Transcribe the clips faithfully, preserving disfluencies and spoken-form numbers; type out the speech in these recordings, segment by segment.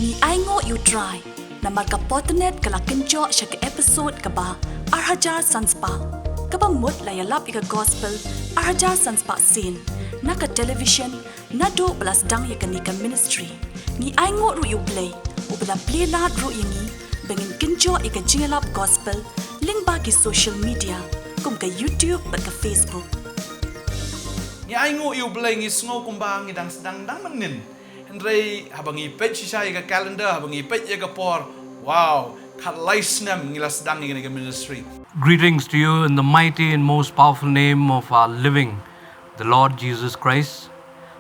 Ngi ainguh ïa U Trai namar ka Potternet ka la kynjoh sha ka episode kaba ar hajar san spah, kaba mut la ïalap ïa ka gospel ar hajar san spah sien na ka television, naduh ba la sdang ïa kane ka ministry. Ngi ainguh ruh ïa U Blei uba la plie lad ruh ïa ngi ba ngin kynjoh ïa ka jingïalap gospel lyngba ki social media kum ka YouTube bad ka Facebook. Ngi ainguh ïa U Blei, ngi sngew kumba ngi dang sdang dang mynnin. Hynrei haba ngi peit shisha ïa ka calendar, haba ngi peit ïa ka por, wow, khatlai snem ngi la sdang ïa kane ka ministry. Greetings to you in the mighty and most powerful name of our living, the Lord Jesus Christ.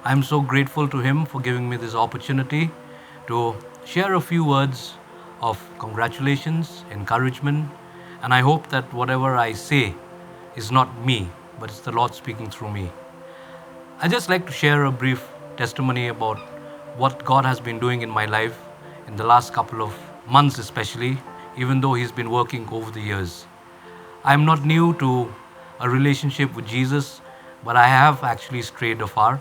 I'm so grateful to Him for giving me this opportunity to share a few words of congratulations, encouragement, and I hope that whatever I say is not me, but it's the Lord speaking through me. I just like to share a brief testimony about what God has been doing in my life in the last couple of months, especially, even though He's been working over the years. I'm not new to a relationship with Jesus, but I have actually strayed afar.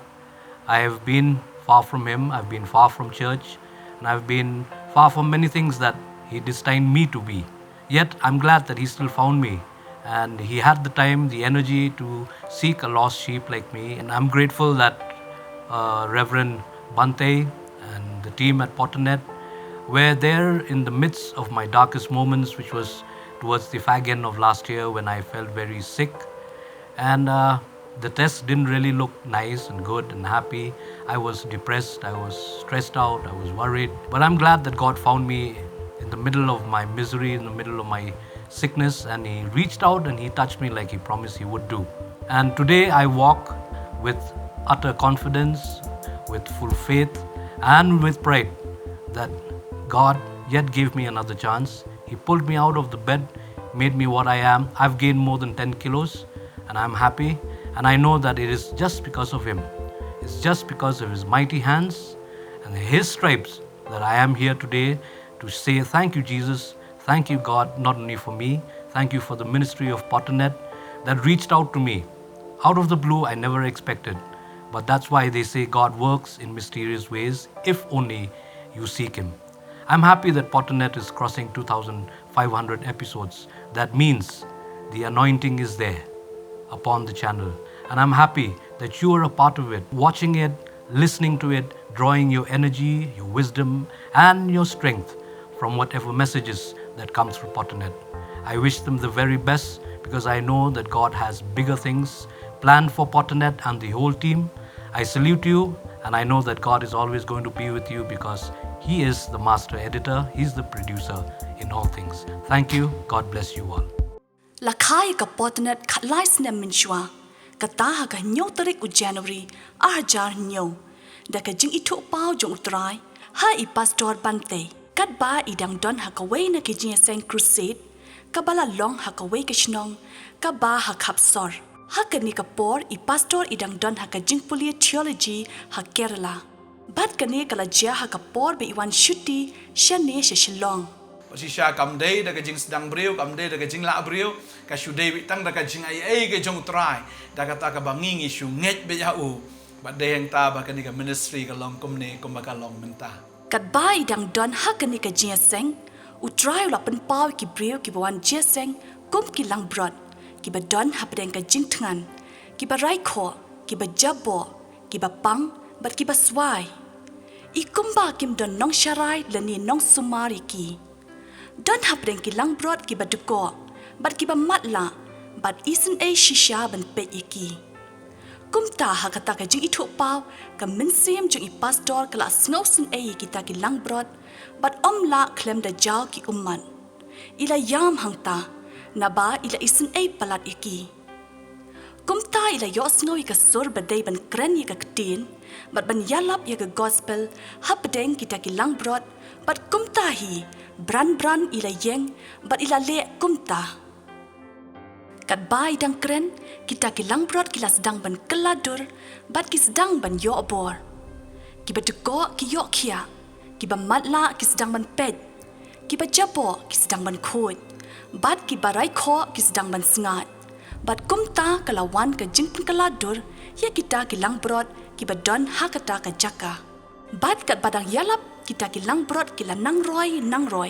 I have been far from Him, I've been far from church, and I've been far from many things that He destined me to be. Yet I'm glad that He still found me, and He had the time, the energy to seek a lost sheep like me. And I'm grateful that uh, Reverend Bhante and the team at Potternet were there in the midst of my darkest moments, which was towards the fag end of last year when I felt very sick. And uh, the test didn't really look nice and good and happy. I was depressed, I was stressed out, I was worried. But I'm glad that God found me in the middle of my misery, in the middle of my sickness, and He reached out and He touched me like He promised He would do. And today I walk with utter confidence, with full faith, and with pride that God yet gave me another chance. He pulled me out of the bed, made me what I am. I've gained more than ten kilos, and I'm happy. And I know that it is just because of Him. It's just because of His mighty hands and His stripes that I am here today to say thank you, Jesus. Thank you, God, not only for me. Thank you for the ministry of Potternet that reached out to me. Out of the blue, I never expected. But that's why they say God works in mysterious ways if only you seek Him. I'm happy that Potternet is crossing two thousand five hundred episodes. That means the anointing is there upon the channel. And I'm happy that you are a part of it, watching it, listening to it, drawing your energy, your wisdom, and your strength from whatever messages that come through Potternet. I wish them the very best because I know that God has bigger things planned for Potternet and the whole team. I salute you, and I know that God is always going to be with you because He is the master editor, He's the producer in all things. Thank you. God bless you all. La kha ïa ka Potternet khatlai snem mynshuwa, kata ha ka hynñiew tarik u January ar hajar hynñiew, da ka jingithuh paw jong U Trai ha i Pastor Bhante. Katba i dang don ha kawei na ki jingïaseng crusade kaba la long ha kawei ka shnong kaba ha khap sor. Ha kane ka por i Pastor i dang don ha ka jingpule theology ha Kerala. Bad kane ka la jia ha ka por ba i wan shuti shane sha Shillong. Bad shisha kam dei da ka jingsdang briew, kam dei da ka jinglah briew, ka shu dei beit tang da ka jingaiei ka jong U Trai, da kata kaba ngi ngi shu ngeit beit ha u. Bad dei hangta ba kane ka ministry ka long kumne kumba ka long mynta. Katba i dang don ha kane ka jingïaseng, U Trai u la pynpaw ïa ki briew kiba wan jingïaseng kum ki langbrot, kiba don hapdeng ka jingthngan, kiba raikhoh, kiba jaboh, kiba pang, bad kiba swai. I kumba kim don nongsharai lane nongsumar ïa ki. Don hapdeng ki langbrot kiba dkoh, bad kiba matlah, bad isynei shisha ban peit ïa ki. Kumta ha kata ka jingithuh paw, ka mynsiem jong i Pastor ka la sngewsynei ïa kita ki langbrot, bad ym lah khlem da jaw ki ummat. I la ïam hangta, naba i la isynei palat ïa ki. Kumta i la ïohsngew ïa ka sur ba dei ban kren ïa ka ktien, bad ban ïalap ïa ka gospel hapdeng kita ki langbrot, bad kumta hi, bran bran i la ïeng, bad i la leh kumta. Katba i dang kren, kita ki langbrot ki la sdang ban kylla dur, bad ki sdang ban ïoh bor. Kiba dkoh ki ïoh khiah, kiba matlah ki sdang ban peit, kiba jaboh ki sdang ban khuid, bad kiba raikhoh ki sdang ban sngaid. Bad kumta ka la wan ka jingpynkylla dur ïa kita ki langbrot kiba don ha kata ka jaka. Bad katba dang ïalap kita ki langbrot ki la nangroi nangroi.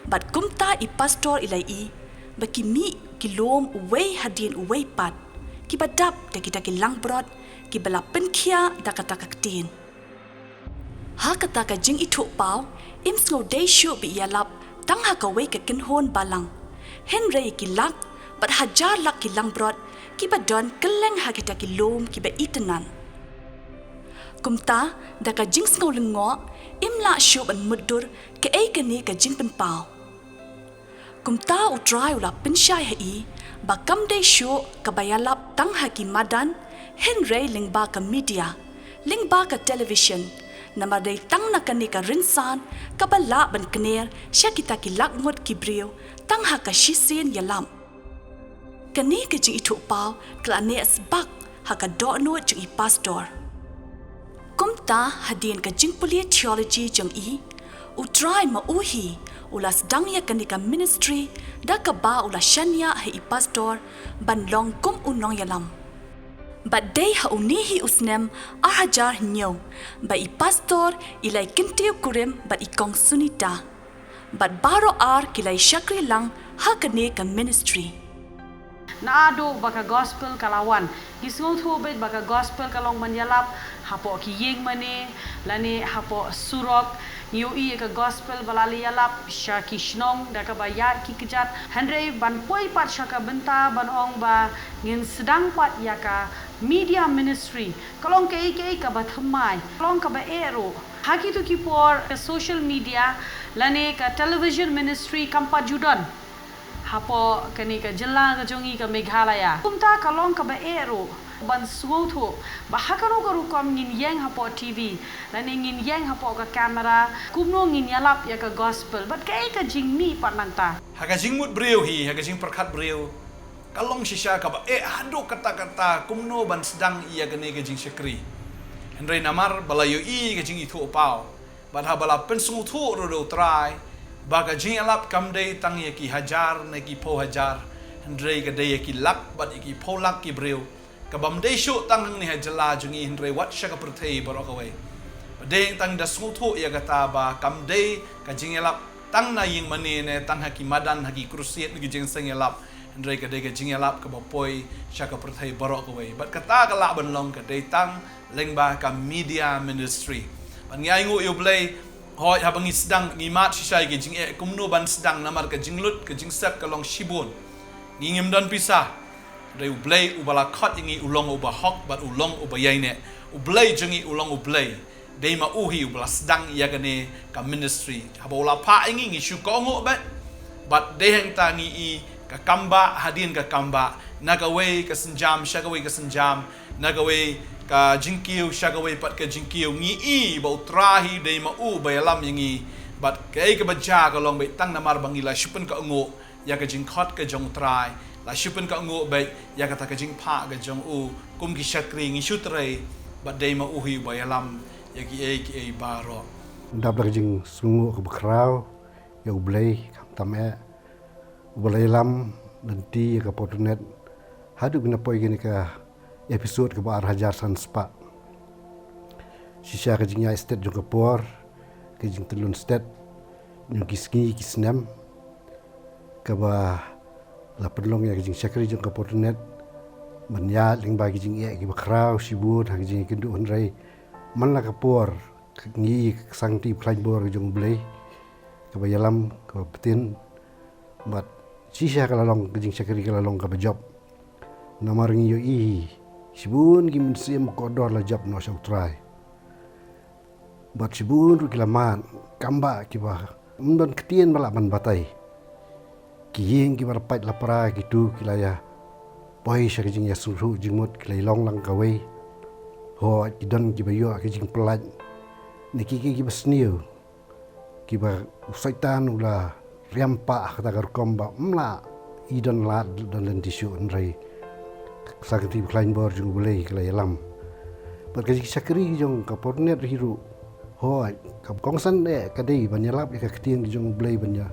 Bad kumta i pastor i la ïohi ba ki mih ki lum uwei hadien uwei pat, kiba dap da kita ki langbrot kiba la pynkhiah da kata ka ktien. Ha kata ka jingithuhpaw, im sngew dei shuh ba i ïalap tang ha kawei ka kynhun balang. Hynrei ki lak bad hajar lak ki langbrot kiba don kylleng ha kita ki lum kiba itynnad. Kumta, da ka jingsngew lyngngoh, im lah shuh ban mutdur kaei kane ka jingpynpaw. Kumta U Trai u la pynshai ha i ba kam dei shuh kaba ïalap tang ha ki madan, hynrei lyngba ka media, lyngba ka television, namar dei tang na kane ka rynsan kaba lah ban kner sha kita ki lak ngut ki briew tang ha ka shisien ïalap. Kane ka jingithuhpaw ka la neh sbak ha ka dohnud jong i pastor. Kumta, hadien ka jingpule theology jong i, U Trai ma u hi u la sdang ïa kane ka ministry da kaba u la shaniah ha i pastor ban long kum u nongïalam. Bad dei ha une hi u snem ar hajar hynñiew ba i pastor i la ïa kyntiew kurim bad i Kong Sunita. Bad baroh ar ki la ïa shakri lang ha kane ka ministry. Naduh ba ka gospel ka la wan, ngi sngewthuh beit ba ka gospel ka long ban ïalap hapoh ki ïing mane, lane hapoh surok. Ngi ïohi ïa ka gospel ba la ïalap sha ki shnong da kaba ïaid ki kjat. Hynrei ban poi pat sha ka bynta ban ong ba ngin sdang pat ïa ka media ministry, ka long kaei kaei kaba thymmai, ka long kaba eh ruh. Ha kito ki por ka social media lane ka television ministry kam pat ju don hapoh kane ka jylla ka jong ngi ka Meghalaya. Kumta ka long kaba eh ruh ban sngewthuh ba ha kano ka rukom ngin ïeng hapoh T V lane ngin ïeng hapoh ka camera, kumno ngin ïalap ïa ka gospel bad kaei ka jingmih pat nangta. Ha ka jingmut briew hi, ha ka jingpyrkhat briew, ka long shisha kaba eh haduh katta katta kumno ban sdang ïa kane ka jingshakri. Hynrei namar ba la ïohi ka jingithuhpaw bad haba la pynsngewthuh ruh da U Trai ba ka jingïalap kam dei tang ïa ki hajar ne ki phew hajar, hynrei ka dei ïa ki lak bad ïa ki phew lak ki briew, kabym dei shuh tang hangne ha jylla jong ngi hynrei wat sha ka pyrthei baroh kawei. Ba dei tang da sngewthuh ïa kata ba kam dei ka jingïalap tang na ïing mane ne tang ha ki madan, ha ki crusade ne ki jingïaseng ïalap, hynrei ka dei ka jingïalap kaba poi sha ka pyrthei baroh kawei. Bad kata ka lah ban long ka dei tang lyngba ka media ministry. Bad ngi ainguh ïa U Blei, hooid, haba ngi sdang, ngi mad shisha ïa ki jingeh kumno ban sdang namar ka jinglut ka jingsep ka long shibun. Ngi ngim don pisa. Hynrei U Blei uba la khot ïa ngi u long uba hok bad u long uba ïaineh. U Blei jong ngi u long U Blei. Dei ma u hi uba la sdang ïa kane ka ministry. Haba u la phah ïa ngi, ngi shu kohnguh beit. Bad dei hangta ngi i ka kambah hadien ka kambah, na kawei ka sienjam sha kawei ka sienjam, na kawei ka jingkiew sha kawei pat ka jingkiew, ngi i ba U Trai hi dei ma u ba ïalam ïa ngi. Bad kaei kaba jia ka long beit tang namar ba ngi la shu pynkohnguh ïa ka jingkhot ka jong U Trai, la shu pynkohnguh beit ïa kata ka jingphah ka jong u. Kum ki shakri ngi shu trei bad dei ma u hi uba ïalam ïa kiei kiei baroh. Dap da ka jingsngewnguh kaba khraw ïa U Blei, khamtam eh uba la ïalam lynti ïa ka Pawtunet haduh ba ngi la poi kane ka episode kaba ar hajar san spah. Shisha ka jingïaid stet jong ka por, ka jingtyllun stet jong ki sngi ki snem, kaba la pynlong ïa ka jingshakri jong ka Pawtunet ban ïaid lyngba ki jingeh kiba khraw shibun ha ka jingïakynduh, hynrei man la ka por ngi i ka sangti ba khlaiñ bor ka jong U Blei kaba ïalam, kaba btin. Bad shisha ka la long ka jingshakri ka la long kaba jop. Namar ngi ïohi shibun ki mynsiem kordor la jop noh sha U Trai. Bad shibun ruh ki la mad, kambah kiba ym don ktien ba lah ban batai. Ki ïing kiba la pait la pra, kito ki la ïa poi sha ka jingïasngewthuh jingmut, ki la ïa long lang kawei. Hooid, ki don kiba ïoh ka jingpyllait na ki, ki, kiba sniew, kiba u Soitan u la riam pah ha kata ka rukom ba ym lah i don lad don lynti shuh, hynrei ka sangti ba khlaiñ bor jong U Blei ka la ïalam. Bad ka jingshakri jong ka Pawtunet hi ruh, hooid, ka kongsan eh ka dei ban ïalap ïa ka ktien jong U Blei, ban ïa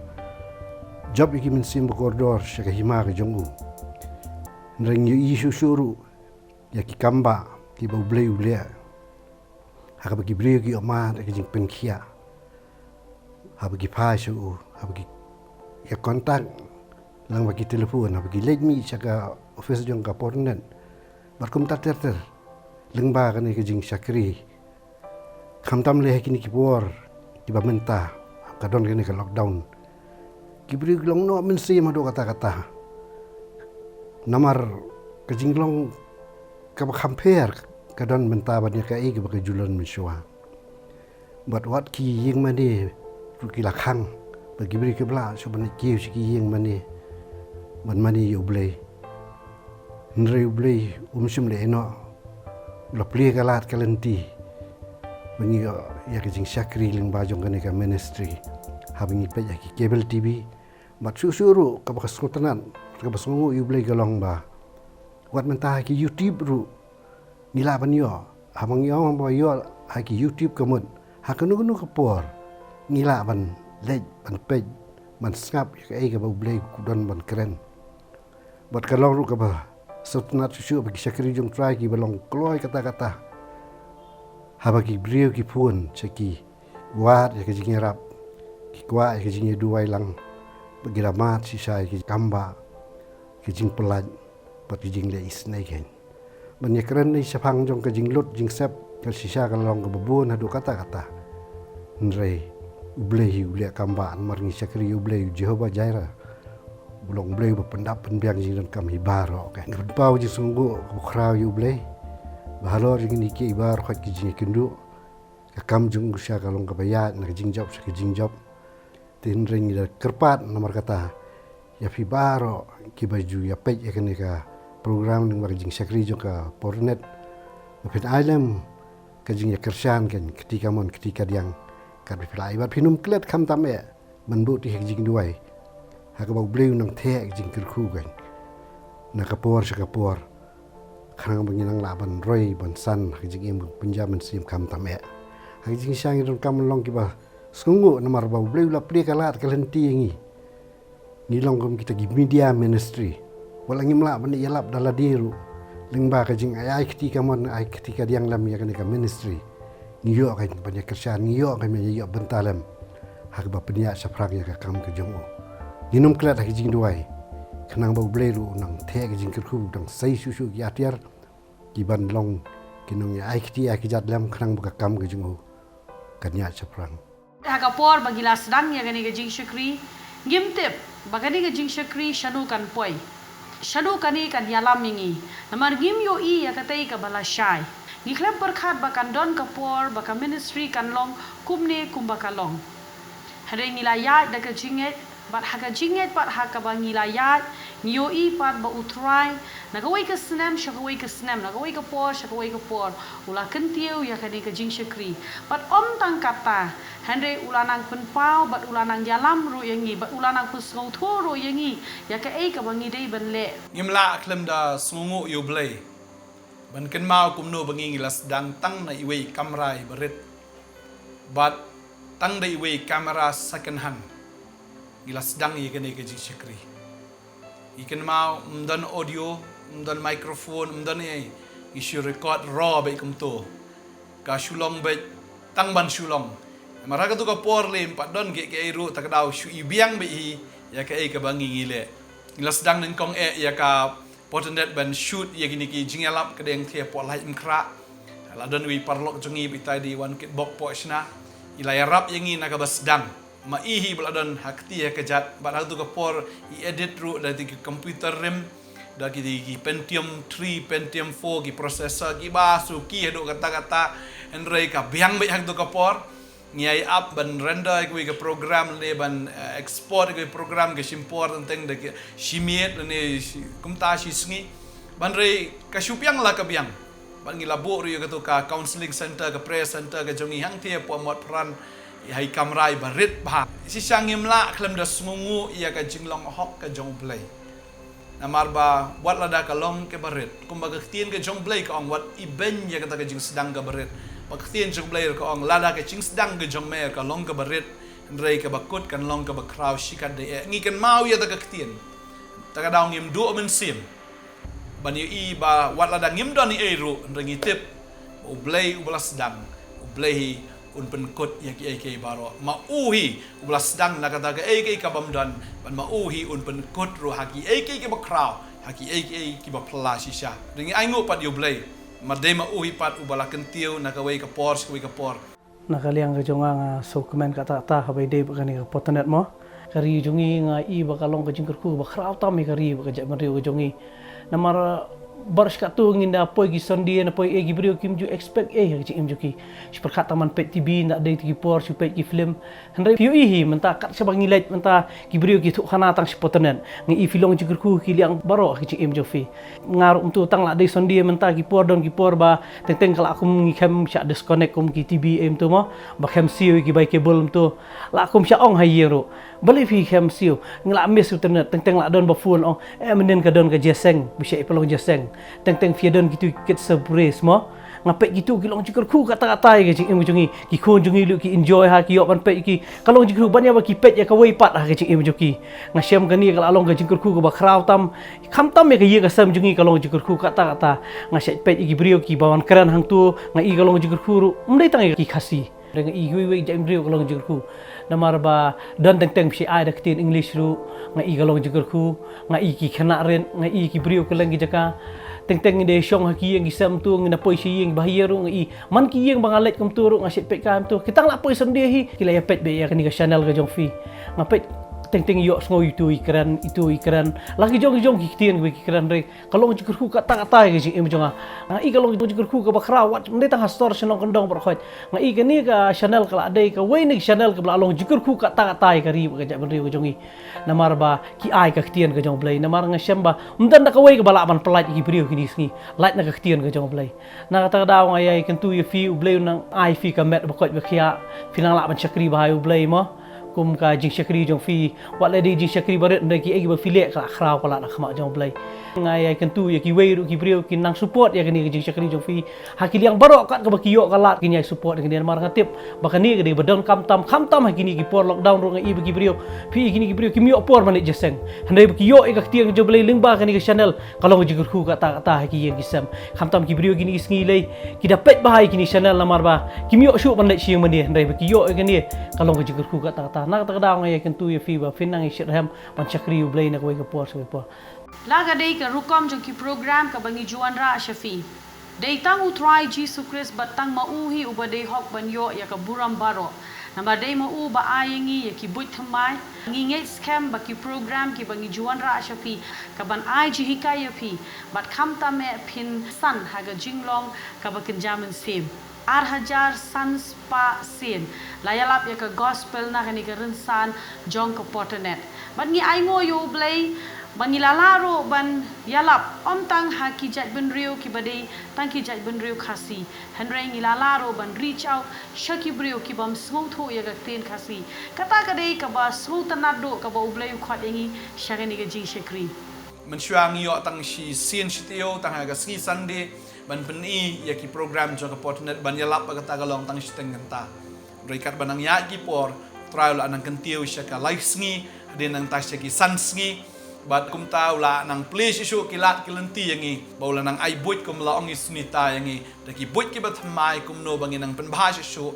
jop ïa ki mynsiem ba kordor sha ka hima ka jong u. Hynrei ngi ïohi shuh shuh ruh ïa ki kambah kiba U Blei u leh. Ha kaba ki briew ki ïohmad ïa ka jingpynkhiah, haba ki phai sha u, haba ki ïa contact lang bad ki telephone, haba ki leit mih sha ka office jong ka Portnet bad kumta ter ter, lyngba kane ka jingshakri. Khamtam lei ha kine ki por kiba mynta, ka don kane ka lockdown, ki briew ki long noh mynsiem haduh katta katta. Namar ka jinglong kaba kham pher ka don mynta ban ïa kaei kaba ka ju long mynshuwa. Bad wat ki ïing mane ruh ki la khang, bad ki briew ki la shu ban kiew sha ki ïing mane ban mane ïa U Blei. Hynrei U Blei um shym leh ïehnoh, u la plie ka lad ka lynti ba ngi ïoh ïa ka jingshakri lyngba jong kane ka ministry, haba ngi peit ha ki cable T V. Bad shuh shuh ruh kaba ka sngewtynnat, kaba sngewnguh ïa U Blei ka long ba wat mynta ha ki YouTube ruh ngi lah ban ïoh, haba ngi ong ba ïoh ha ki YouTube ka mut, ha kano kano ka por ngi lah ban leit ban peit, ban sngap ïa kaei kaba U Blei u don ban kren. Bad ka long ruh kaba sngewtynnat shuh shuh ba ki shakri jong U Trai kiba long kloi katta katta, haba ki briew ki phone sha ki, wad ïa ka jingïarap, ki kwah ïa ka jingïaduwai lang, ba ki la mad shisha ïa ki kambah, ki jingpyllait bad ki jingleh isynei kein. Ban ïakren ïa shaphang jong ka jinglut jingsep, ka shisha ka la long kaba bun haduh katta katta. Hynrei U Blei hi u leh kam ba, namar ngi shakri ïa U Blei, U Jehovah Jireh, u long U Blei uba pyndap pynbiang jingdonkam hi baroh. Ngi pynpaw jingsngewnguh kaba khraw ïa U Blei ba halor jong kine kiei baroh ki jingïakynduh, ka kam jong u shisha ka long kaba ïaid na ka jingjop sha ka jingjop. Te hynrei ngi da kyrpad namar kata ïa phi baroh kiba ju ïapeit ïa kane ka program lyngba ka jingshakri jong ka Portnet, ba phin ai lem ka jingïakyrshan kein, kti kamon kti kadiang, kat ba phi lah, bad phin ym klet khamtam eh ban buh ïa ka jingduwai, ha kaba U Blei u nang theh ka jingkyrkhu kein, na ka por sha ka por, khnang ba ngin nang lah ban roi ban san ha ka jingim ka pynjah mynsiem khamtam eh. Ha ka jingshisha ngi donkam ban long kiba sngewnguh namar ba U Blei u la plie ka lad ka lynti ïa ngi. Ngi long kum kita ki media ministry. Wat la ngim lah ban ïalap da lade ruh lyngba ka jingai ai kti kamon ai kti kadiang lem ïa kane ka ministry, ngi ïoh ka ban ïakyrshan, ngi ïoh ka ban ïoh bynta lem ha kaba pynïaid shaphrang ïa ka kam ka jong u. Ngin ym klet ha ka jingduwai, khnang ba U Blei ruh u nang theh ka jingkyrkhu, u nang sei shuh shuh ki atiar ki ban long ki nongïaai kti ïa ki jait lem, khnang ba ka kam ka jong u kan ïaid shaphrang. Ha ka por ba ngi la sdang ïa kane ka jingshakri, ngim tip ba kane ka jingshakri shano kan poi, shano kane kan ïalam ïa ngi, namar ngim ïohi ïa katei kaba lashai. Ngi khlem pyrkhat ba kan don ka por ba ka ministry kan long kumne kumba ka long. Hynrei ngi la ïaid da ka jingngeit, bad ha ka jingngeit pat ha kaba ngi la ïaid, ngi ïohi pat ba U Trai, na kawei ka snem sha kawei ka snem, na kawei ka por sha kawei ka por, u la kyntiew ïa kane ka jingshakri. Bad ym tang katta, hynrei u la nang pynpaw bad u la nang ïalam ruh ïa ngi, bad u la nang pynsngewthuh ruh ïa ngi ïa kaei kaba ngi dei ban leh. Ngim lah khlem da sngewnguh ïa U Blei ban kynmaw kumno ba ngi, ngi la sdang tang na iwei i kamra iba rit, bad tang da iwei i kamra second hand ngi la sdang ïa kane ka jingshakri. Ngi kynmaw ym don audio, ym don microphone, ym don ei, ngi shu record raw beit kumto. Ka shu long beit tang ban shu long. Namar ha kato ka por lei ym pat don kiei kiei ruh, ta ka daw shu i biang beit hi ïa kaei kaba ngi ngi leh. Ngi la sdang nyngkong eh ïa ka Portnet ban shoot ïa kine ki jingïalap, ka dei hangtei hapoh Laitumkhrah. La don iwei i paralok jong ngi ba itai i dei i wan kitbok pohshna, i la ïarap ïa ngi na kaba sdang. Ma i hi ba la don ha kti ha kjat, bad ha kato ka por i edit ruh da ki computer rim, da ki, ki Pentium three, Pentium four, ki processor kiba suki haduh katta katta. Hynrei ka biang beit ha kato ka por. Ngi ïai ap ban render ïa kawei ka program lane ban, eh, export ïa kawei ka program, ka shim por teng teng da ki shi miet lane shi, kumta shi sngi. Hynrei ka shu biang la ka biang. Bad ngi la buh ruh ïa kato ka counselling center, ka prayer center ka jong ngi hangtei hapoh Motphran, ha i kamra iba rit bha. Shisha ngim lah khlem da sngewnguh ïa ka jinglong hok ka jong U Blei. Namar ba wat lada ka long kaba rit, kumba ka ktien ka jong U Blei ka ong, wat ibeiñ ïa kata ka jingsdang kaba rit. Ba ka ktien jong U Blei ka ong, lada ka jingsdang ka jong me ka long kaba rit, hynrei kaba kut kan long kaba khraw shikatdei eh. Ngi kynmaw ïa kata ka ktien. Ta ka daw ngim duh mynsiem ban ïohi ba wat lada ngim don ei ei ruh, hynrei ngi tip ba U Blei uba la sdang, U Blei hi un pynkut ïa kiei kiei baroh. Ma u hi uba la sdang na kata kaei kaei ka bym don, bad ma u hi un pynkut ruh ha kiei kiei kiba khraw, ha kiei kiei kiba phylla shisha. Te ngi ainguh pat ïa u Blei, namar dei ma u hi pat uba la kyntiew na kawei ka por sha kawei ka por. Na ka liang ka jong nga, nga sngewkmen katta katta haba ïadei bad kane ka Potternet mo. Ka ri jong ngi nga i ba ka long ka jingkyrkhu ba khraw tam ïa ka ri bad ka jaitbynriew ka jong ngi. Namar baroh shi katto ngin da poi ki Sunday, na poi, eh, ki briew kim ju expect, eh, ha ka jingim jong ki. Shu pyrkhat tang ban peit T V, ynda dei ki por shu peit ki film. Hynrei phi ïohi hi mynta kat shaba ngi leit mynta ki briew ki thoh khana tang sha Potternet. Nga i phi long jingkyrkhu ki liang baroh ha ka jingim jong phi. Nga ruh mynta tang la dei Sunday mynta ki por don ki por ba teng teng ka la kum ngi khem shah disconnect kum ki T V em tu mo, ba khem siew ki bai cable mynta. La kum shah ong ha ïing ruh, balei phi khem siew? Ngi la miss internet. Teng teng la don ba phone ong, eh, mynnin ka don ka jingïaseng, ba shah ïa pynlong jingïaseng. Teng teng phi don kitu ki kit surprise mo. Nga peit kitu ki long jingkyrkhu katta katta ïa ka jingim jong ngi. Ki khun jong ngi ruh ki enjoy ha, ki ïoh ban peit ki. Ka long jingkyrkhu ban ïa ba ki peit ïa kawei pat ha ka jingim jong ki. Nga shem kane ka la long ka jingkyrkhu kaba khraw tam. Khamtam ïa ka ïing ka sem jong ngi ka long jingkyrkhu katta katta. Nga shait peit ïa ki briew kiba wan kren hangtu, nga i ka long jingkyrkhu ruh ym dei tang ïa ki Khasi. Nga i kiwei kiwei jaitbynriew ka long jingkyrkhu. Namar ba don teng teng phi ai da ka ktien English ruh, nga i ka long jingkyrkhu. Nga i ki khynnah rit, nga i ki briew kylleng ki jaka. Teng teng ngi dei shong ha ki ïing ki sem tu, ngi na poi sha ïing ba ha ïing ruh nga i. Man ki ïing ba nga leit kumtu ruh nga shait peit kumtu. Ki tang la poi Sunday hi, ki la ïa peit beit ïa kane ka channel ka jong phi. Nga peit teng teng ïohsngew itu i kren, itu i kren. La ki jong ki jong ki ktien kiba ki kren re. Ka long jingkyrkhu katta katta ïa ka jingim jong nga. Nga i ka long jingkyrkhu kaba khraw wat ym dei tang ha sor shnong kyndong baroh khoit. Nga i kane ka channel ka la dei kawei na ki channel kaba la long jingkyrkhu katta katta ïa ka ri bad ka jaitbynriew ka jong ngi. Namar ba ki ai ka ktien ka jong u Blei. Namar nga shem ba ym don da kawei kaba lah ban pyllait ïa ki briew kine ki sngi. Lait na ka ktien ka jong u Blei. Na kata ka daw nga ïai kyntu ïa phi, u Blei un nang ai phi ka met ba koit ba khiah. Phin nang lah ban shakri bha ïa u Blei mo. Kum ka jingshakri jong phi, wat la dei jingshakri barit, hynrei kiei kiba phi leh ka la khraw palat ha khmat jong u Blei. Nga ïai kyntu ïa kiwei ruh ki briew kin nang support ïa kane ka jingshakri jong phi. Ha ki liang baroh kat kaba ki ïoh ka lad kin ïai support ïa kane, namar nga tip ba kane ka dei ba donkam tam, khamtam ha kine ki por lockdown ruh nga i ba ki briew. Phi i kine ki briew kim ïoh por ban leit jingïaseng. Hynrei ba ki ïoh ïa ka ktien ka jong u Blei lyngba kane ka channel, ka long ka jingkyrkhu katta katta ha ki ïing ki sem. Khamtam ki briew kine ki sngi lei ki da peit bha ïa kine ki channel namar ba kim ïoh shuh ban leit sha ïing mane, hynrei ba ki ïoh ïa kane, ka long ka jingkyrkhu katta katta. Na kata ka daw nga ïai kyntu ïa phi ba phin nang ïa shitrhem ban shakri ïa u Blei na kawei ka por sha kawei por. La ka dei ka rukom jong ki program kaba ngi ju wanrah sha phi. Dei tang u Trai Jisu Khrist bad tang ma u hi uba dei hok ban ïoh ïa ka burom baroh. Namar dei ma u ba ai ïa ngi ïa ki buit thymmai. Ngi ngeit skhem ba ki program kiba ngi ju wanrah sha phi ka ban ai jinghikai ïa phi, bad khamtam eh phin san ha ka jinglong kaba kynja mynsiem. Ar hajar san spah sien la ïalap ïa ka gospel na kane ka rynsan jong ka Potternet. Bad ngi ainguh ïa u Blei ba ngi la lah ruh ban ïalap ym tang ha ki jaitbynriew kiba dei tang ki jaitbynriew Khasi, hynrei ngi la lah ruh ban reach out sha ki briew ki bym sngewthuh ïa ka ktien Khasi. Kata ka dei kaba sngewtynnad duh kaba u Blei u khot ïa ngi sha kane ka jingshakri. Mynshuwa ngi ïoh tang shi sien shi taïew tang ha ka sngi Sunday ban pyni ïa ki program jong ka Potternet, ban ïalap ba kata ka long tang shiteng kynta. Hynrei katba nang ïaid ki por, u Trai u la nang kyntiew sha ka lai sngi, hadien nangta sha ki san sngi. Bad kumta u la nang plie shuh shuh ki lad ki lynti ïa ngi, ba u la nang ai buit kum la ong i Sunita ïa ngi, da ki buit kiba thymmai kumno ba ngin nang pynbha shuh shuh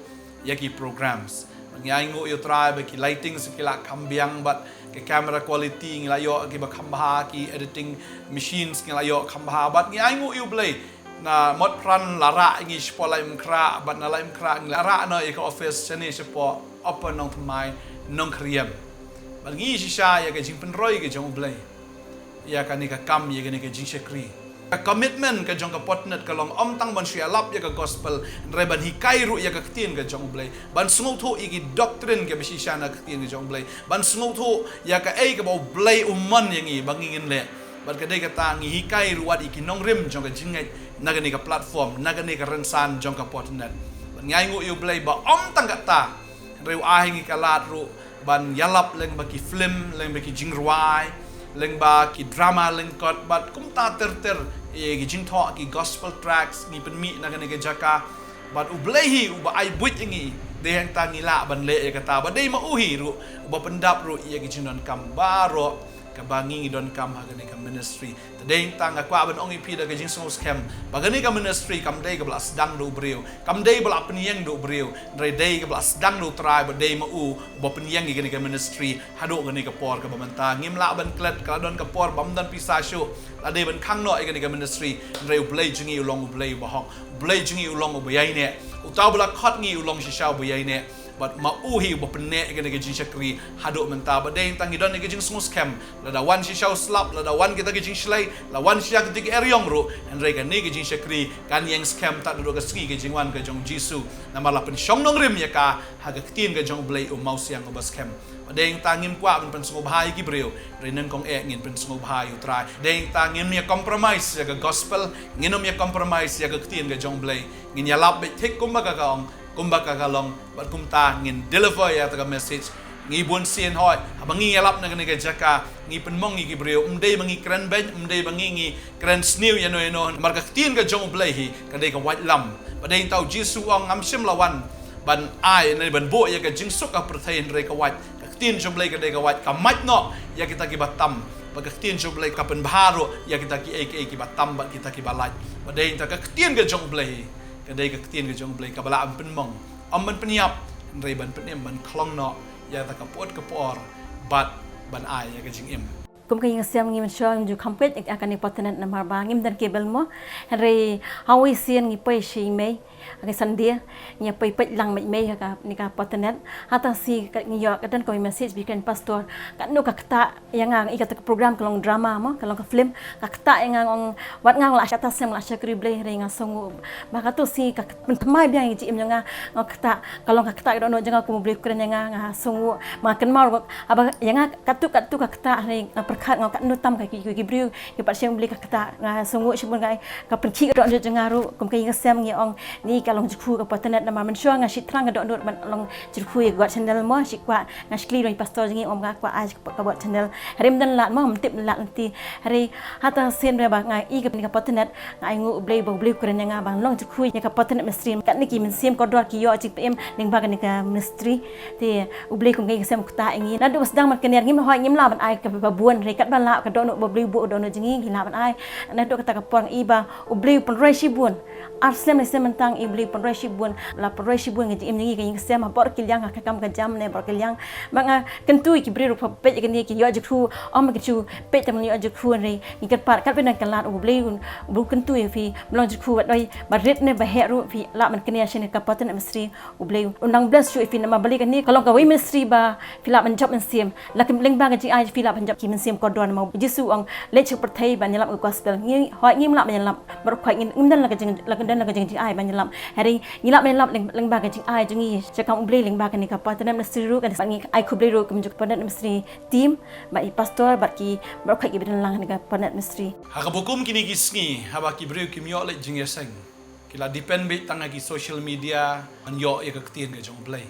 ïa ki programs. Bad ngi ainguh ïa u Trai ba ki lighting sa ki la kham biang, bad ka camera quality ngi la ïoh kiba kham bha, ki editing machines ngi la ïoh kham bha. Bad ngi ainguh ïa u Blei, na Motphran la rah ïa ngi shapoh Laitumkhrah, bad na Laitumkhrah ngi la rah noh ïa ka office shane shapoh Upper Nongthymmai, Nongkhriem. Bad ngi shisha ïa ka jingpynroi ka jong u Blei ïa kane ka kam, ïa kane ka jingshakri. Ka commitment ka jong ka Potternet ka long ym tang ban shu ïalap ïa ka gospel, hynrei ban hikai ruh ïa ka ktien ka jong u Blei, ban sngewthuh ïa ki doctrine kiba shisha na ka ktien ka jong u Blei, ban sngewthuh ïa kaei kaba u Blei u mon ïa ngi ba ngi ngin leh. Bad ka dei kata ngi hikai ruh wat ïa ki nongrim jong ka jingngeit na kane ka platform, na kane ka rynsan jong ka Potternet. Bad ngi ainguh ïa u Blei ba ym tang kata, hynrei u ai ha ngi ka lad ruh ban ïalap lyngba ki film, lyngba ki jingrwai, lyngba ki drama lyngkot, bad kumta ter ter ïa ki jingthoh, ki gospel tracts ngi pynmih na kane ka jaka. Bad u Blei hi uba ai buit ïa ngi, dei hangta ngi lah ban leh ïa kata. Bad dei ma u hi ruh uba pyndap ruh ïa ki jingdonkam baroh kaba ngi ngi donkam ha kane ka ministry. Te dei tang nga kwah ban ong ïa phi da ka jingsngewskhem ba kane ka ministry kam dei kaba la sdang da u briew, kam dei ba la pynïeng da u briew, hynrei dei kaba la sdang da u Trai, ba dei ma u ba pynïeng ïa kane ka ministry haduh kane ka por kaba mynta. Ngim lah ban klet, ka la don ka por bym don pisa shuh, la dei ban khang noh ïa kane ka ministry, hynrei u Blei jong ngi u long u Blei uba hok, u Blei jong ngi u long uba ïaineh, uta uba la khot ngi u long shisha uba ïaineh. Bad ma u hi uba pynneh ïa kane ka jingshakri haduh mynta. Bad dei tang ngi don ïa ka jingsngewskhem, lada wan shisha u slap, lada wan kita ki jingshlei, la wan shisha kita ki eriong ruh, hynrei kane ka jingshakri kan ïeng skhem tad haduh ka sngi ka jingwan ka jong u Jisu. Namar la pynshong nongrim ïa ka ha ka ktien ka jong u Blei u mawsiang uba skhem. Bad dei tang ngim kwah ban pynsngewbha ïa ki briew, hynrei nyngkong eh ngin pynsngewbha ïa u Trai. Dei tang ngim ïa compromise ïa ka gospel, ngin ym ïa compromise ïa ka ktien ka jong u Blei. Ngin ïalap beit thik kumba ka ka ong, kumba ka ka long, bad kumta ngin deliver ïa kata ka message. Ngi bun sien hooid, haba ngi ïalap na kane ka jaka, ngi pynmong ïa ki briew, ym dei ba ngi kren beiñ, ym dei ba ngi ngi kren sniew ïano ïano, namar ka ktien ka jong u Blei hi ka dei ka waitlam. Bad dei tang u Jisu u ong, ngam shym la wan ban ai ne ban buh ïa ka jingsuk ha pyrthei, hynrei ka wait. Ka ktien jong u Blei ka dei ka wait, ka mait noh ïa kita kiba tam. Bad ka ktien jong u Blei ka pynbha ruh ïa kita kiei kiei kiba tam bad kita kiba lait. Bad dei tang ka ktien ka jong u Blei, ka dei ka ktien ka jong u Blei kaba lah ban pynmong, ym ban pynïap, hynrei ban pynim, ban khlong noh ïa kata ka pud ka por bad ban ai ïa ka jingim. Kum ka ïing sem ngi mynshuwa ngim ju kham peit ïa kane ka podnet namar ba ngim don cable mo. Hynrei ha kawei sien ngi poi sha i mei, ha ka Sunday ngi poi peit lang mei mei ha kane ka podnet. Hata shi ka ngi ïoh ka don kawei message ba kren pastor, katno ka ktah ïa nga, i kata ka program ka long drama mo, ka long ka film, ka ktah ïa nga, ong, wat nga ong la shata sem la shakri Blei, hynrei nga sngew ba kato shi ka pynthymmai biang ïa ka jingim jong nga. Nga ktah, ka long ka ktah ka dohnud jong nga kum u Blei u kren ïa nga, nga sngew, ma kynmaw ruh haba ïa nga katto katto ka ktah, hynrei nga pyrkhat, nga katno tam ka ki, ki briew ki pat shem u Blei ka ktah, nga sngew shibun ka, ka pynkhih ka dohnud jong nga ruh. Kum ka ïing ka sem ngi ong, ni ka long jingkyrkhu ka podnet namar mynshuwa nga shit thrang ka dohnud ban long jingkyrkhu ïa ka Got Channel mo, shi kwah, nga shakri ruh ïa i pastor jong ngi, ong nga kwah ai ka Got Channel. Hynrei ym don lad mo, ym tip lad lynti. Hynrei hata sien re ba nga i kane ka podnet, nga ainguh u Blei ba u Blei u kren ïa nga ban long jingkyrkhu ïa ka podnet ministry. Katne ki mynsiem kordor ki ïoh jingpynim lyngba kane ka ministry. Te u Blei kum ka ïing ka sem u ktah ïa ngi. Naduh ba sdang ban kynnoh ngim hoi, ngim lah ban ai kaba bun, hynrei katba lah ka dohnud ba u Blei u buh ka dohnud jong ngi, ngi lah ban ai. Naduh kata ka por ngi i ba u Blei u pynroi shibun. Ar snem lai snem mynta ngi i u Blei u pynroi shibun, la pynroi shibun ïa ka jingim jong ngi ka ïing ka sem, ha baroh ki liang, ha ka kam ka jam ne baroh ki liang. Ba nga kyntu ïa ki briew ruh ba peit ïa kane ki ïoh jingkyrkhu, ym ba ki ju peit tang ban ïoh jingkyrkhu, hynrei ngi kyrpad katba don ka lad u Blei u, u Blei u kyntu ïa phi ban long jingkyrkhu, wat dei ba rit ne ba heh ruh phi lah ban kynnoh sha kane ka podnet ministry. U Blei un nang bless shuh ïa phi namar balei kane ka long kawei ministry ba phi lah ban jop mynsiem. La ki lyngba ka jingai phi lah ban jop ki mynsiem kordor namar u Jisu u ong leit sha pyrthei ban ïalap ka gospel. Ngi hooid ngim lah ban ïalap baroh khoit, ngim don la ka jing, la ka don la ka jing jingai ban ïalap. Hynrei ngi lah ban ïalap lyng, lyngba ka jingai jong ngi sha kam u Blei lyngba kane ka podnet ministry ruh, kan ngi ai khublei ruh kum jong ka podnet ministry team, bad i pastor bad ki baroh khoit kiba don lang kane ka podnet ministry. Ha kaba kum kine ki sngi haba ki briew kim ïoh leit jingïaseng, ki la depend beit tang ha ki social media ban ïoh ïa ka ktien ka jong u Blei.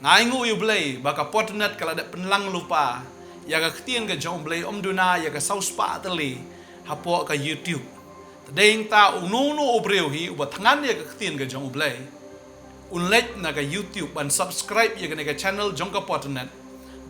Nga ainguh ïa u Blei ba ka podnet ka la dep pynlang lypa ïa ka ktien ka jong u Blei, ym duna ïa ka saw spah tylli hapoh ka YouTube. Te dei tang uno uno u briew hi uba thngan ïa ka ktien ka jong u Blei, un leit na ka YouTube ban subscribe ïa kane ka channel jong ka podnet.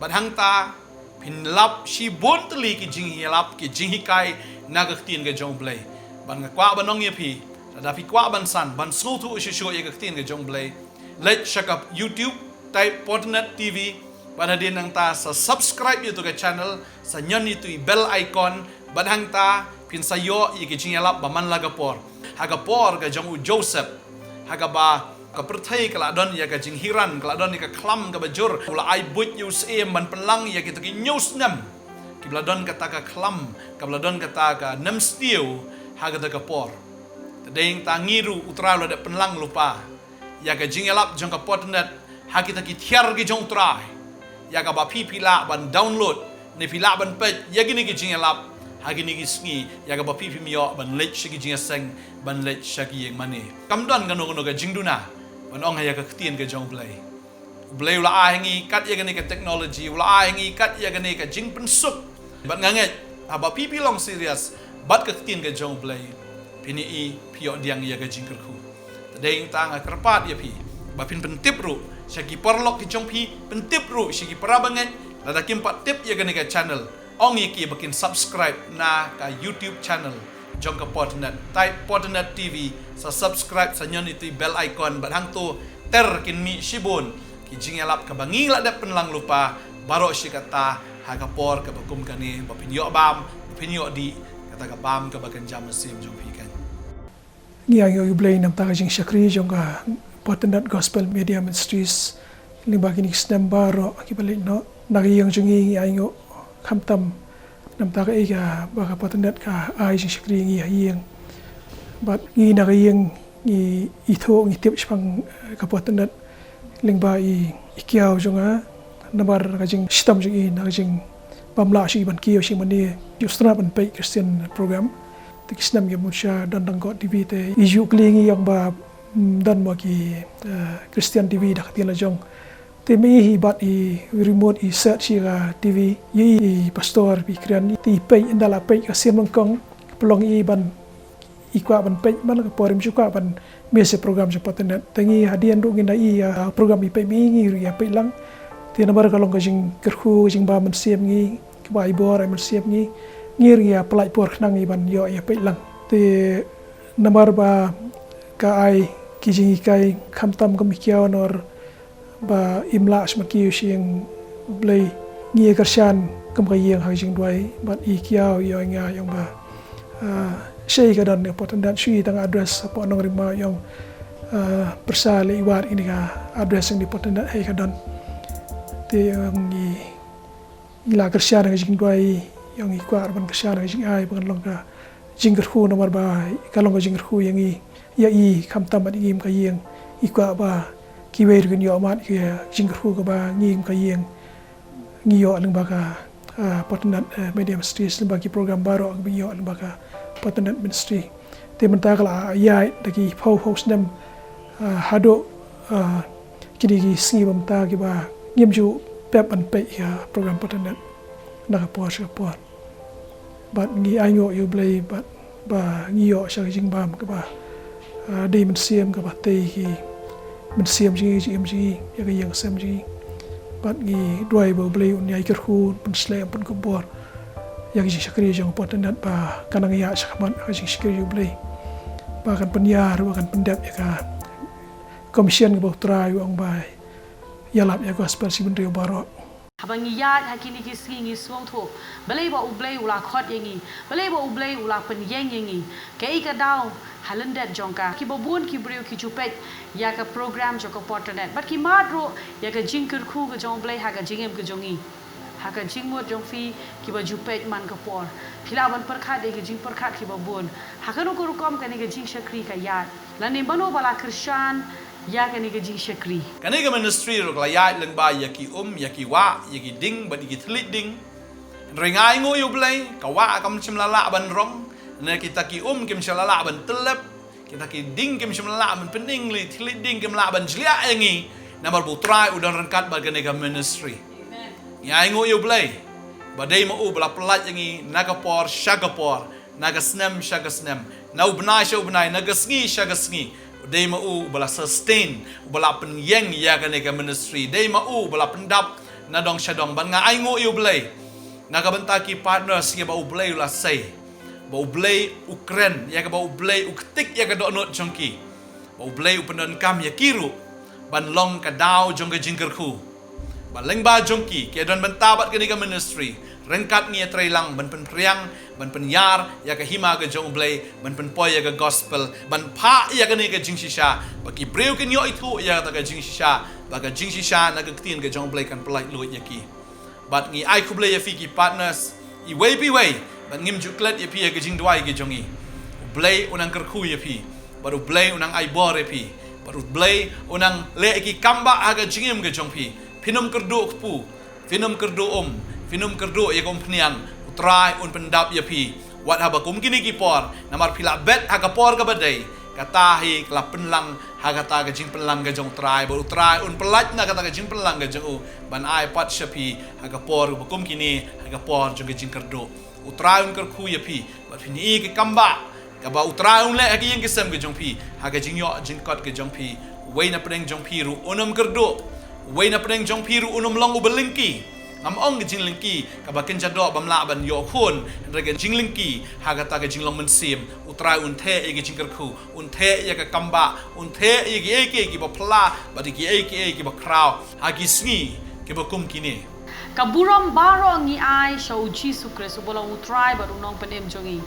Bad hangta phin lap shibun tylli ki jingïalap, ki jinghikai na ka ktien ka jong u Blei. Bad nga kwah ban ong ïa phi, lada phi kwah ban san, ban sngewthuh shuh shuh ïa ka ktien ka jong u Blei, leit sha ka YouTube, type Podnet T V, bad hadien nangta sa subscribe ïa uto ka channel, sa ñion ïa uto i bell icon, bad hangta phin sa ïoh ïa ki jingïalap ba man la ka por. Ha ka por ka jong u Joseph, ha kaba ka pyrthei ka la don ïa ka jinghiran, ka la don ïa ka khlam kaba jur, u la ai buit ïa u syiem ban pynlang ïa kita ki hynñiew snem kiba la don kata ka khlam, kaba la don kata ka nemstiew ha kata ka por. Te dei tang ngi ruh u Trai u la dep pynlang lypa ïa ka jingïalap jong ka podnet ha kita ki tiar ki jong u Trai, ïa kaba phi phi lah ban download ne phi lah ban peit ïa kine ki jingïalap ha kine ki sngi, ïa kaba phi phim ïoh ban leit sha ki jingïaseng, ban leit sha ki ïing mane. Kam don kano kano ka jingduna ban ong ha ïa ka ktien ka jong u Blei. U Blei u la ai ha ngi kat ïa kane ka technology, u la ai ha ngi kat ïa kane ka jingpynsuk. Bad nga ngeit haba phi phi long serious bad ka ktien ka jong u Blei, phin ïohi, phi ïoh diang ïa ka jingkyrkhu. Te dei tang nga kyrpad ïa phi ba phin pyntip ruh sha ki paralok ki jong phi, pyntip ruh sha ki para bangeit, lada kim pat tip ïa kane ka channel, Ong ïa ki ba kin subscribe na ka YouTube channel jong ka Portnet. Type Portnet T V, sa subscribe, sa ñion ïa i bell icon, bad hangto ter kin mih shibun ki jingïalap kaba ngi la dep pynlang lypa baroh shi katta ha ka por kaba kum kane, ba phin ïoh bam, ba phin ïoh dih kata ka bam kaba kynja mynsiem jong phi kan. Ngi ainguh ïa u Blei namar ka jingshakri jong ka Portnet Gospel Media Ministries lyngba kine ki snem baroh kiba leit noh. Na ka ïing jong ngi ngi ainguh khamtam namar kaei kaba ka Portnet ka ai jingshakri ïa ngi ha ïing. Bad ngi na ka ïing ngi ithuh, ngi tip shaphang, eh, ka Portnet lyngba i, i kiaw jong nga, namar ka jingshitom jong i, na ka jingbymlah jong i ban kiew shane mane, ïa u sngap ban peit Christian program. Te ki snem kiba mynshwa don tang ka T V te i ju kylli ngi ong ba, mm, don mo ki, eh, Christian T V da ka ktien la jong. Te ma i hi bad i remote i set shi ka T V, ïa i, i pastor ba i kren, te i peit, ynda la peit ka sien nyngkong, pynlong i ban, i kwah ban peit, man la ka por im ju kwah ban miss ïa program jong Portnet. Te ngi hadien ruh ngin da i, ah, program i peit ma i, ngi ruh ïa peit lang. Te namar ka long ka jingkyrkhu, ka jingbam mynsiem ngi, kaba ai bor ai mynsiem ngi, ngi ruh ngi ïa pynlait por khnang i ban ïoh ïa peit lang. Te namar ba ka ai ki jinghikai khamtam kum i kiaw, namar ba im lah shuh ban kiew sha ïing Blei, ngi ïa kyrshan kum ka ïing ha ka jingduwai, bad i kiaw i ong ïa nga, i ong ba, ah, shaei ka don ka Portnet, shu i tang address hapoh Nongrimma, i ong, ah, pyrsa leh i wad ïa kane ka address jong ka Portnet, haei ka don. Te i ong ngi, ngi la kyrshan ha ka jingduwai, i ong i kwah ban kyrshan ha ka jingai ba kan long ka jingkyrkhu, namar ba ka long ka jingkyrkhu ïa ngi, ïa i khamtam bad ïa ngi kum ka ïing. I kwah ba kiwei ruh kin ïoh mad ïa ka jingkyrkhu kaba ngi kum ka ïing ngi ïoh lyngba ka, ah, Portnet, eh, Media Ministries, lyngba ki program baroh kiba ngi ïoh lyngba ka Portnet Ministry. Te mynta ka la ïaid da ki phew phew snem, ah, haduh, ah, kine ki sngi ba mynta kiba ngim ju pep ban peit ïa ka program Portnet na ka por sha ka por. Bad ngi ainguh ïa u Blei bad ba ngi ïoh sha ka jingbam kaba, ah, dei mynsiem, kaba tei ki mynsiem jong ngi, jingim jong ngi, ïa ka ïing ka sem jong ngi. Bad ngi duwai ba u Blei un ïai kyrkhu, un pynshlei, un pynkupbor ïa ka jingshakri jong ka Portnet, ba kan nang ïaid shakhmat ka jingshakri jong u Blei, ba kan pynïar, ba kan pyndep ïa ka commission kaba u Trai u ong ba ïalap ïa ka gospel sha ki bynriew baroh. Haba ngi ïaid ha kine ki sngi ngi sngewthuh balei ba u Blei u la khot ïa ngi, balei ba u Blei u la pynïeng ïa ngi. Kaei ka daw ha lyndet jong ka? Kiba bun ki briew ki ju peit ïa ka program jong ka Portnet bad ki mad ruh ïa ka jingkyrkhu ka jong u Blei ha ka jingim ka jong ngi. Ha ka jingmut jong phi kiba ju peit man ka por, phi lah ban pyrkhat ïa ka jingpyrkhat kiba bun. Ha kano ka rukom kane ka jingshakri ka ïaid? Lane mano ba la kyrshan ïa kane ka jingshakri? Kane ka ministry ruh ka la ïaid lyngba ïa ki um, ïa ki wah, ïa ki dieng bad ïa ki thylliej dieng. Hynrei nga ainguh ïa u Blei, ka wah kam shym la lah ban rong, ne kita ki um kim shym la lah ban tyllep, kita ki dieng kim shym la lah ban pynding, lane thylliej dieng kim lah ban jliah ïa ngi. Namar ba u Trai u don ryngkat bad kane ka ministry. Ngi ainguh ïa u Blei ba dei ma u ba la pynlait ïa ngi na ka por sha ka por, na ka snem sha ka snem, na u bnai sha u bnai, na ka sngi sha ka sngi. Dei ma u ba la sustain, u ba la pynïeng ïa kane ka ministry. Dei ma u ba la pyndap na dong sha dong. Bad nga ainguh ïa u Blei na ka bynta ki partners kiba u Blei u la sei, ba u Blei u kren, ïa kaba u Blei u ktik ïa ka dohnud jong ki, ba u Blei u pyndonkam ïa ki ruh ban long ka daw jong ka jingkyrkhu. Ba lyngba jong ki, ki don bynta bad kane ka ministry, ryngkat ngi ïatreilang ban pynphriang, ban pynïar ïa ka hima ka jong u Blei, ban pynpoi ïa ka gospel, ban phah ïa kane ka jingshisha, ba ki briew kin ïoh ithuh ïa kata ka jingshisha, ba ka jingshisha na ka ktien ka jong u Blei kan pynlait luid ïa ki. Bad ngi ai khublei ïa phi ki partners iwei pa iwei, bad ngim ju klet ïa phi ha ka jingduwai ka jong ngi. U Blei un nang kyrkhu ïa phi, bad u Blei un nang ai bor ïa phi, bad u Blei un nang leh ïa ki kambah ha ka jingim ka jong phi. Phin ym kyrduh kpu, phin ym kyrduh um, phin ym kyrduh ïa ka umphniang. U Trai un pyndap ïa phi wat haba kum kine ki por, namar phi la bet ha ka por kaba dei. Kata hi ka la pynlang ha kata ka jingpynlang ka jong u Trai, bad u Trai un pynlait na kata ka jingpynlang ka jong u ban ai pat sha phi ha ka por ba kum kine, ha ka por jong ka jingkyrduh. U Trai un kyrkhu ïa phi bad phin ïoh ïa ka kambah kaba u Trai un leh ha ka ïing ka sem ka jong phi, ha ka jingïoh jingkot ka jong phi. Uwei na pdeng jong phi ruh un ym kyrduh, uwei na pdeng jong phi ruh un ym long uba lyngkhi. Ngam ong ka jinglyngkhi kaba kynja doh bym lah ban ïoh khun, hynrei ka jinglyngkhi ha kata ka jinglong mynsiem. U Trai un theh ïa ka jingkyrkhu, un theh ïa ka kambah, un theh ïa kiei kiei kiba phylla bad ïa kiei kiei kiba khraw ha ki sngi kiba kum kine. Ka burom baroh ngi ai sha U Jisu Khrist uba long U Trai bad U Nongpynim jong ngi,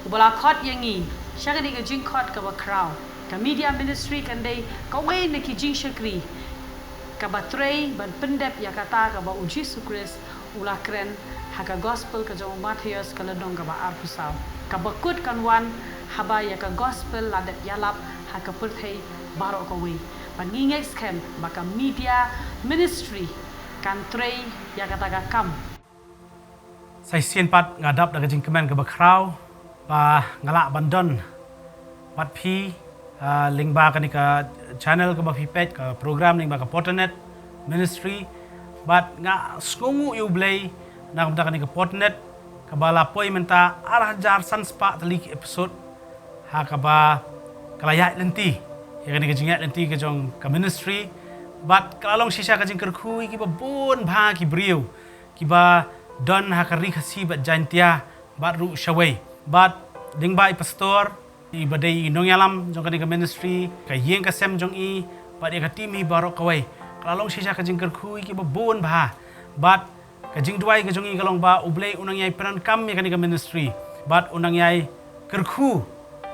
uba la khot ïa ngi sha kane ka jingkhot kaba khraw. Ka media ministry kan dei kawei na ki jingshakri kaba trei ban pyndep ïa kata kaba U Jisu Khrist u la kren ha ka gospel ka jong u Mathaios ka lynnong kaba arphew saw. Kaba kut kan wan haba ïa ka gospel la dep ïalap ha ka pyrthei baroh kawei. Bad ngi ngeit skhem ba ka media ministry kan trei ïa kata ka kam. Sa shisien pat nga dap da ka jingkmen kaba khraw ba nga lah ban don bad phi, ah, lyngba kane ka channel kaba phi peit, ka program lyngba ka Potternet Ministry. Bad nga sngewnguh ïa U Blei na ka bynta kane ka Potternet kaba la poi mynta ar hajar san spah tylli ki episode, ha kaba ka la ïaid lynti ïa kane ka jingïaid lynti ka jong ka ministry. Bad ka la long shisha ka jingkyrkhu ïa kiba bun bha ki briew kiba don ha ka Ri Khasi bad Jaintia bad ruh shawei. Bad lyngba i pastor, iba dei i nongïalam jong kane ka ministry, ka ïing ka sem jong i bad ïa ka team hi baroh kawei, ka la long shisha ka jingkyrkhu ïa kiba bun bha. Bad ka jingduwai ka jong i ka long ba U Blei un nang ïai pyndonkam ïa kane ka ministry bad un nang ïai kyrkhu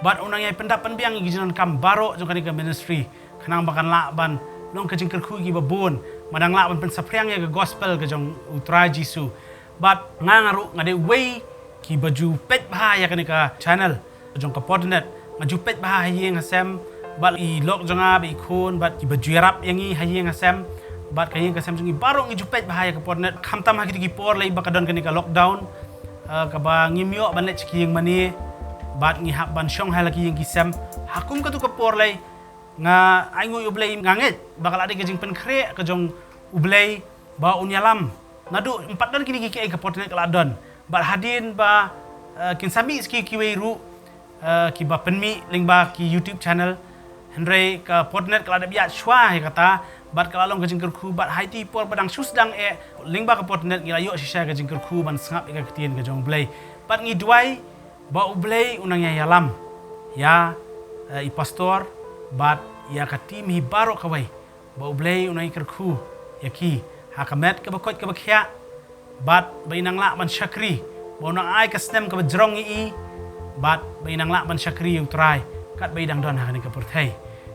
bad un nang ïai pyndap pynbiang ïa ki jingdonkam baroh jong kane ka ministry, khnang ba kan lah ban long ka jingkyrkhu ïa kiba bun, ba dang lah ban pynsaphriang ïa ka gospel ka jong U Trai Jisu. Bad nga, nga ruh nga dei uwei kiba ju peit bha ïa kane ka channel jong ka Potternet. Nga ju peit bha ha ïing ha sem, bad i lok jong nga bad i khun bad kiba ju ïarap ïa ngi ha ïing ha sem bad ka ïing ka sem jong ngi baroh ngi ju peit bha ïa ka Potternet, khamtam ha kito ki por lei ba ka don kane ka lockdown, eh, kaba ngim ïoh ban leit sha ki ïing mane bad ngi hap ban shong ha la ki ïing ki sem. Ha kum katu ka por lei, nga ainguh ïa U Blei, nga ngeit ba ka la dei ka jingpynkhreh ka jong U Blei ba un ïalam. Naduh ym pat don kine ki, kiei ka Potternet ka la don. Bad hadien ba, eh, kin sa mih sa ki kiwei ruh, eh, kiba pynmih lyngba ki YouTube channel, hynrei ka Potternet ka la dep ïaid shuwa ïa kata bad ka la long ka jingkyrkhu. Bad ha iti i por ba dang shu sdang eh lyngba ka Potternet ngi la ïoh shisha ka jingkyrkhu ban sngap ïa ka ktien ka jong U Blei. Bad ngi duwai ba U Blei un nang ïa ïalam ïa, eh, i pastor bad ïa ka team hi baroh kawei, ba U Blei un nang ïa kyrkhu ïa ki ha ka met kaba koit kaba khiah, bad ba i nang lah ban shakri, ba u nang ai ka snem kaba jrong ïa i, bad ba i nang lah ban shakri ïa U Trai katba i dang don ha kane ka pyrthei.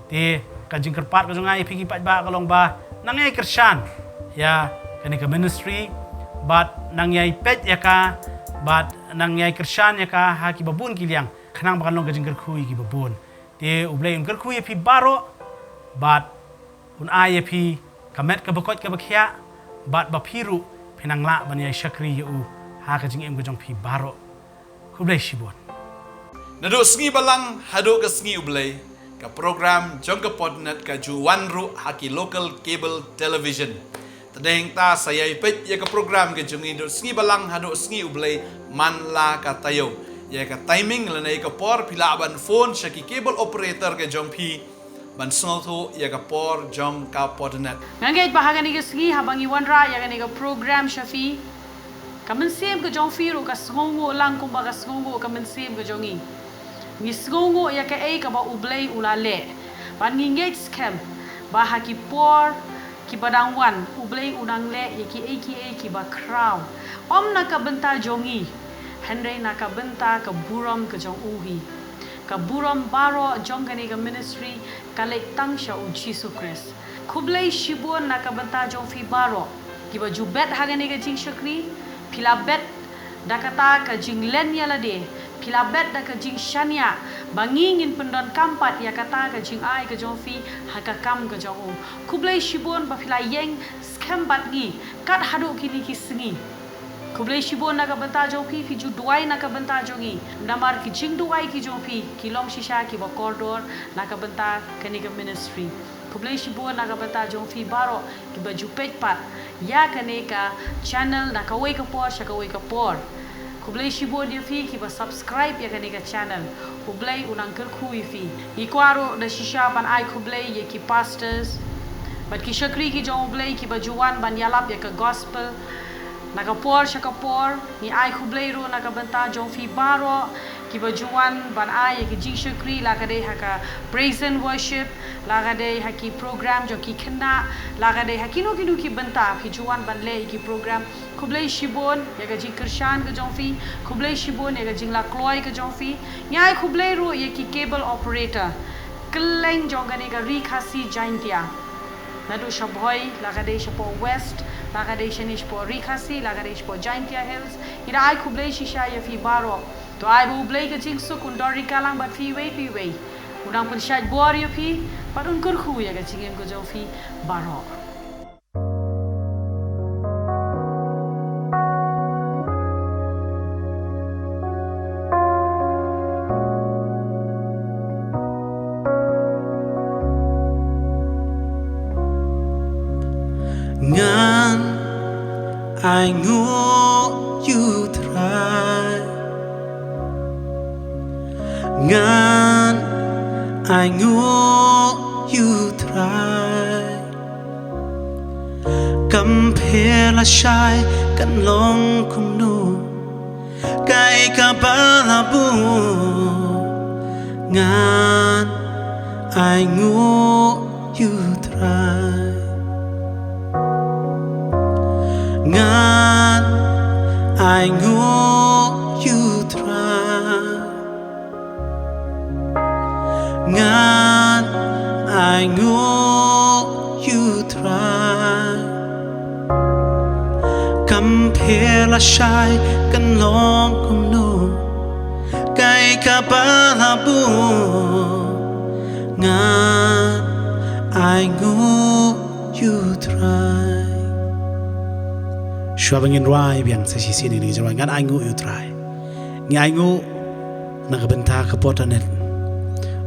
Te ka jingkyrpad ka jong nga ïa phi ki paidbah ka long ba nang ïai kyrshan ïa kane ka ministry bad nang ïai peit ïa ka bad nang ïai kyrshan ïa ka ha kiba bun ki liang, khnang ba kan long ka jingkyrkhu ïa kiba bun. Te U Blei un kyrkhu ïa phi baroh bad un ai ïa phi ka met kaba koit kaba khiah bad ba phi ruh phin nang lah ban ïai shakri ïa u ha ka jingim ka jong phi baroh. Khublei shibun. Naduh Sngi Balang haduh ka Sngi U Blei, ka program jong ka Potternet ka ju wan ruh ha ki local cable television. Te dei hangta sa ïai peit ïa ka program ka jong ngi naduh Sngi Balang haduh Sngi U Blei man la ka taïew. Ïa ka timing lane ïa ka por phi lah ban phone sha ki cable operator ka jong phi ban sngewthuh ïa ka por jong ka Potternet. Nga ngeit ba ha kane ka sngi haba ngi wanrah ïa kane ka program sha phi, ka mynsiem ka jong phi ruh ka sngewnguh lang kumba ka sngewnguh ka mynsiem ka jong ngi. Ngi sngewnguh ïa kaei kaba U Blei u la leh. Bad ngi ngeit skhem ba ha ki por kiba dang wan, U Blei u nang leh ïa kiei kiei kiba khraw. Ym na ka bynta jong ngi, hynrei na ka bynta ka burom ka jong u hi. Ka burom baroh jong kane ka ministry ka leit tang sha U Jisu Khrist. Khublei shibun na ka bynta jong phi baroh kiba ju bet ha kane ka jingshakri. Phi la bet da kata ka jinglen ïa lade, phi la bet da ka jingshaniah ba ngi ngin pyndonkam pat ïa kata ka jingai ka jong phi ha ka kam ka jong u. Khublei shibun ba phi la ïeng skhem bad ngi kat haduh kine ki sngi. Khublei shibun na ka bynta jong phi, phi ju duwai na ka bynta jong ngi. Namar ki jingduwai ki jong phi ki long shisha kiba kordor na ka bynta kane ka ministry. Khublei shibun na ka bynta jong phi baroh kiba ju peit pat ïa kane ka channel na kawei ka por sha kawei ka por. Khublei shibun ïa phi kiba subscribe ïa kane ka channel. U Blei u nang kyrkhu ïa phi. Ngi kwah ruh da shisha ban ai khublei ïa ki pastors bad ki shakri ki jong U Blei kiba ju wan ban ïalap ïa ka gospel Na ka por sha ka por, ngi ai khublei ruh na ka bynta jong phi baroh, kiba ju wan ban ai ïa ki jingshakri, la ka dei ha ka praise and worship, la ka dei ha ki program jong ki khynnah, la ka dei ha kino kino ki bynta, phi ju wan ban leh ïa ki program. Khublei shibun ïa ka jingkyrshan ka jong phi, khublei shibun ïa ka jinglakloi ka jong phi. Ngi ai khublei ruh ïa ki cable operator, kylleng jong kane ka Ri Khasi Jaintia. Naduh sha Bhoi, la ka dei shapoh West, la ka dei shane shapoh Ri Khasi, la ka dei shapoh Jaintia Hills. Ngi da ai khublei shisha ïa phi baroh. To ai ba U Blei ka jingsuk un don ryngkat lang bad phi iwei pa iwei. Un nang pynshait bor ïa phi, bad un kyrkhu ïa ka jingim ka jong phi baroh. Ngan ainguh ïa U Trai. Ngan ainguh ïa U Trai. Kam pher lashai kan long kumno, kaei kaba la buh. Ngan ainguh ïa U Trai. Ngan ainguh ïa U Trai. Ngan ainguh ïa U Trai. Kam pher lashai kan long kumno, kaei kaba la buh. Ngan ainguh ïa U Trai. Shuwa ba ngin rwai biang sa shisien ïa kane ka jingrwai, Ngan Ainguh ïa U Trai, ngi ainguh na ka bynta ka Portanet,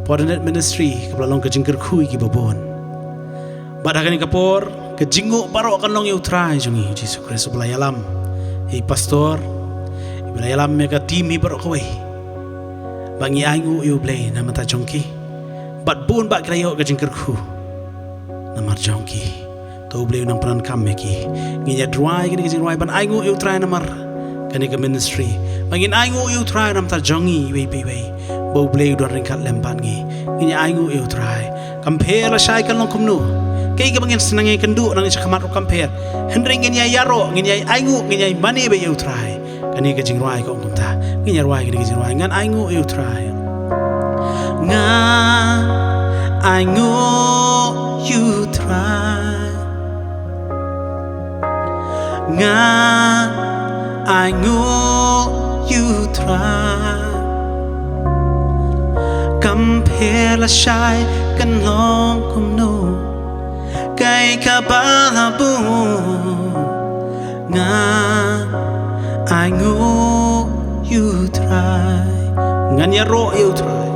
Portanet Ministry, kaba la long ka jingkyrkhu ïa kiba bun. Bad ha kane ka por, ka jingnguh baroh kan long ïa U Trai jong ngi, Jisu Khrist, uba la ïalam ïa i pastor, uba la ïalam ïa ka team hi baroh kawei. Bad ngi ainguh ïa U Blei namar ta jong ki. Bad bun ba ki la ïoh ka jingkyrkhu namar jong ki. To U Blei un nang pyndonkam ïa ki. Ngin ïa rwai kane ka jingrwai ban ainguh ïa U Trai namar kane ka ministry. Bad ngin ainguh ïa U Trai namar ta jong ngi iwei pa iwei. Ba U Blei u don ryngkat lem bad ngi. Ngin ïa ainguh ïa U Trai. Kam pher lashai kan long kumno, kaei kaba ngin sdang ïakynduh nangne shakhmat ruh kam pher. Hynrei ngin ïa ïaroh, ngin ïa ainguh, ngin ïa mane beit ïa U Trai. Kane ka jingrwai ka ong kumta. Ngin ïa rwai kane ka jingrwai, Ngan Ainguh ïa U Trai. Ngan ainguh ïa U Trai. Ngan ainguh ïa U Trai. Kam pher lashai kan long kumno, kaei kaba la buh. Ngan ainguh ïa U Trai. Ngan ïaroh ïa U Trai.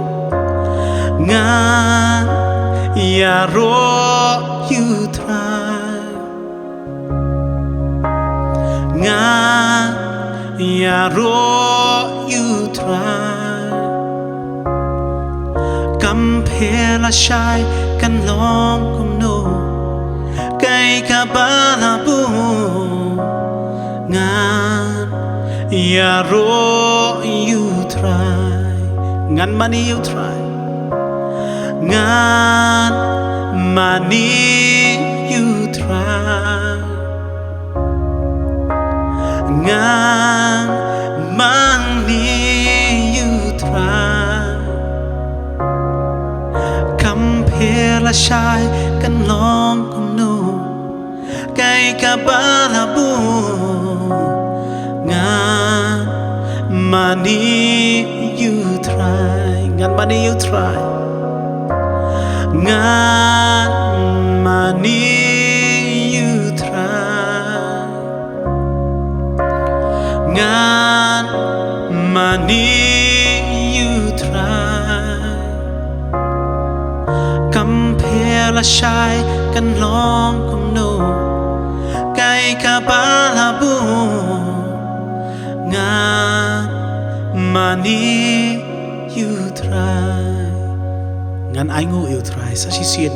Ngan ïaroh ïa U Trai. Ngan ïaroh ïa U Trai. Kam pher lashai kan long kumno, kaei kaba la buh. Ngan ïaroh ïa U Trai. Ngan mane ïa U Trai. Ngan mane ïa U Trai. Ngan mane ïa U Trai. Kam pher lashai kan long kumno, kaei kaba la buh. Ngan mane ïa U Trai. Ngan mane ïa U Trai. Ngan mane ïa U Trai. Ngan mane ïa U Trai. Kam pher lashai kan long kumno, kaei kaba la buh. Ngan mane ïa U Trai. Ngan ainguh ïa U Trai sa shisien.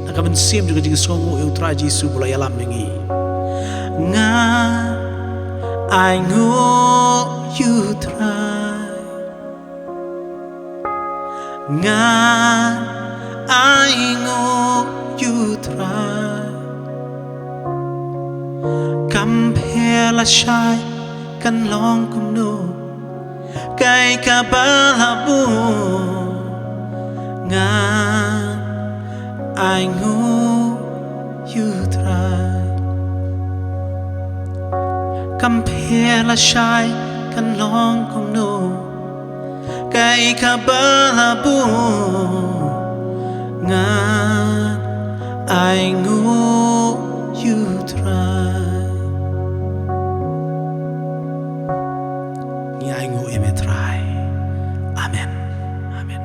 Na ka mynsiem jong ka jingsngewnguh ïa U Trai Jisu ba u la ïalam ïa ngi. Ngan Ainguh ïa u Trai. Ngan ainguh ïa u Trai. Kam pher lashai kan long kumno kaei kaba la buh. Ngan ainguh ïa u Trai. Kam pher lashai kan long kumno kaei kaba la buh. Ngan ainguh ïa u Trai. Ngi ainguh ïa me Trai. Amen. Amen.